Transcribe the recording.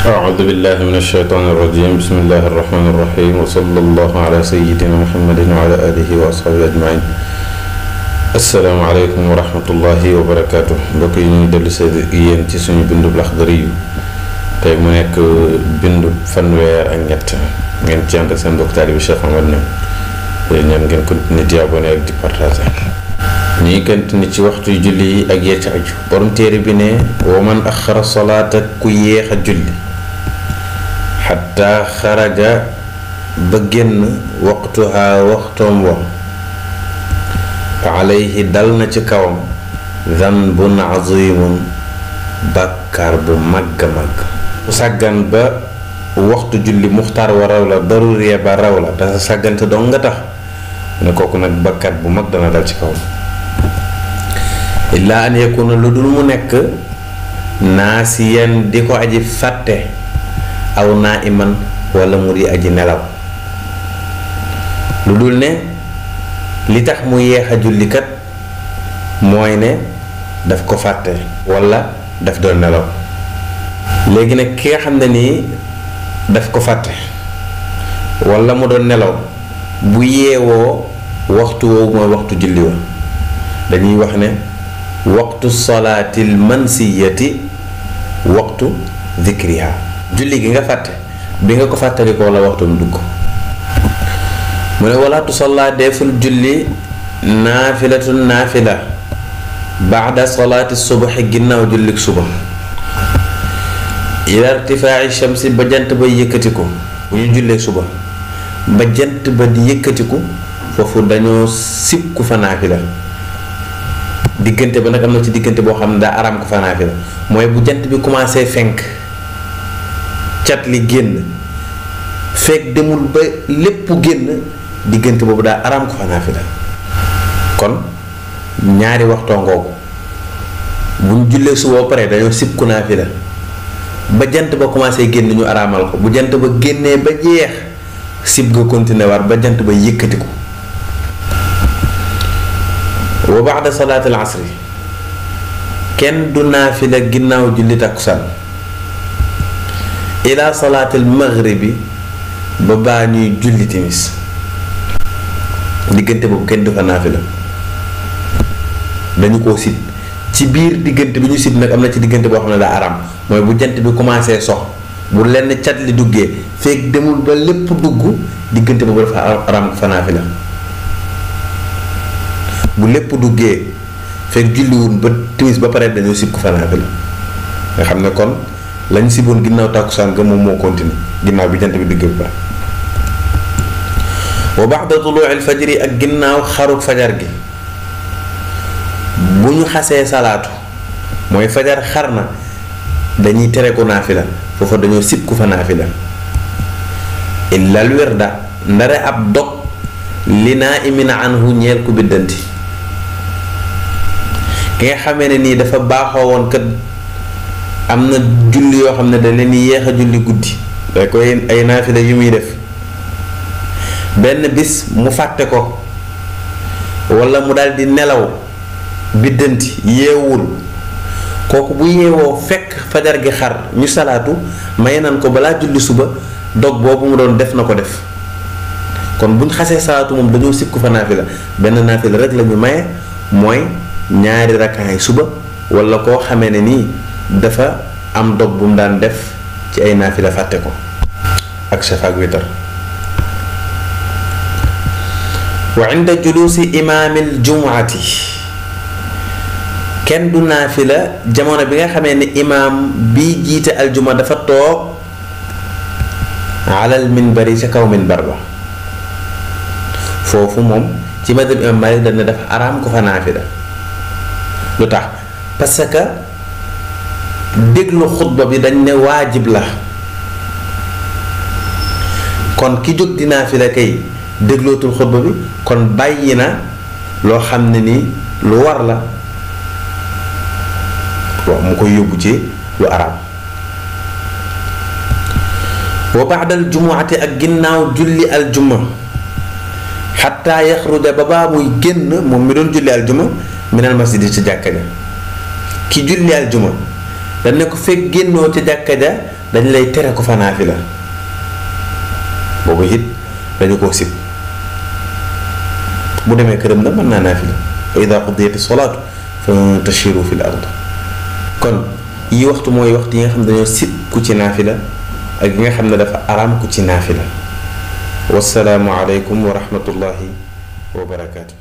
أعوذ بالله من الشيطان الرجيم بسم الله الرحمن الرحيم وصلى الله على سيدنا محمد وعلى آله وأصحابه أجمعين. السلام عليكم ورحمة الله وبركاته. mbokk yi ñuy dellu si yéen ci suñu bindu Laxdari yu tey mu nekk bindu fanweer ak ñett ngeen ci ànd ak seen mbokk taalibe Cheikh Ahmad Niang ñaan ngeen continuer di abonné ak di partager. ñuy continuer ci waxtu julli yi ak yee ci aju. borom téere bi ne wa man axara salaata ku yéex a julli xataa xaraja ba génn waqtuha waxtoom wa alayhi dal na ci kawam zanbun azimun bàkkaar bu màgg a màgg. ku sàggan ba waxtu julli muxtaar wa raw la daruriya ba raw la te sa sàggante dong nga tax ne kooku nag bàkkaar bu mag dana dal ci kawam. illaa an yakuna lu dul mu nekk naasiyan di ko aji fàtte aw naa iman wala mu di aji nelaw. lu dul ne li tax mu yeex a jullikat mooy ne daf ko fàtte wala daf doon nelaw. léegi nag ki nga xam ne nii daf ko fàtte wala mu doon nelaw bu yeewoo waxtu woowu mooy waxtu julli wa dañuy wax ne waxtu salaatil mansiyati waxtu dhikriha. julli gi nga fàtte bi nga ko fàttalikoo la waxtu mu dugg. mu ne wala tusalla deful julli naafilatun naafila baada salaati subaxi ginnaaw jullik suba ila irtifaa'i shamsi ba jant ba yëkkatiku. bu ñu jullee suba ba jant ba di yëkkatiku foofu dañoo sib ku fa naafila. diggante ba nag am na ci diggante boo xam ne daa araam ku fa naafila mooy bu jant bi commencé fenk cat li génn fekk demul ba lépp génn diggante boobu daa araam ku fa naafila. kon ñaari waxtoo ngoogu bu ñu jullee suba ba pare dañoo sib ku naafila ba jant ba commencé génn ñu araamal ko bu jant ba génnee ba jeex sib ga continué war ba jant ba yëkkatiku. wa baada salaatil asri kenn du naafila ginnaaw julli takkusaan ila salaatil maghribi ba baa ñuy julli timis diggante boobu kenn du fa naafila dañu koo sib. ci biir diggante bi ñu sib nag am na ci diggante boo xam ne daa araam mooy bu jant bi commencé sox bu lenn cat li duggee fekk demul ba lépp dugg diggante boobu dafa araam ko fa naafila. bu lépp duggee fekk julliwul ba timis ba pare dañoo sib ko fa naafila nga xam ne kon lañu siboon ginnaaw tàkkusaan ga moom moo continue ginnaaw bi jant bi duggee ba pare. wa ba'da tuluu'il fajri ak ginnaaw xaruk fajar gi bu ñu xasee salaatu mooy fajar xar na dañuy tere ko naafila foofa dañoo sib ku fa naafila illal wirda ndare ab dog li naa'imin anhu ñeel ku biddanti. ki nga xamee ne nii dafa baaxoo woon kat am na julli yoo xam ne da leen yéex a julli guddi da koy ay naafila yu muy def benn bis mu fàtte ko walla mu daldi nelaw biddanti yeewul kooku bu yeewoo fekk fajar gi xar ñu salaatu may nan ko balaa julli suba dog boobu mu doon def na ko def. kon buñ xasee salaatu moom dañoo sib ku fa naafila benn naafila rek la ñu maye mooy ñaari rakkaay suba wala koo xamee ne nii dafa am dog bu mu daan def ci ay naafila fàtte ko ak shafa ak witar. wa inda julusi imaamil jumuati kenn du naafila jamono bi nga xamee ne imaam bi jiite aljuma dafa toog alal minbari ca kaw minbar ba. foofu moom ci madhab imam Malik dañ ne dafa araam ko fa naafila. lu tax parce que déglu xutba bi dañ ne waajib la kon ki jóg di naafila kay déglootul xutba bi kon bàyyi na loo xam ne ni lu war la waaw mu koy yóbbu ci lu araam. wa ba'dal jumu'ati ak ginnaaw julli aljuma xataa yaxruja ba baa muy génn moom mi doon julli aljuma minal masjidi ci jàkka ja ki julli aljuma dañ ne ko fekk génnoo ca jàkka ja dañ lay tere ko fa naafila boobu it dañu koo sib bu demee këram nag mën naa naafila fa ida qudiyati solaatu fantashiru fil ard kon yi waxtu mooy waxtu yi nga xam ne dañoo sib ku ci naafila ak yi nga xam ne dafa araam ku ci naafila wasalaamu aleykum wa rahmatullahi wa barakaatu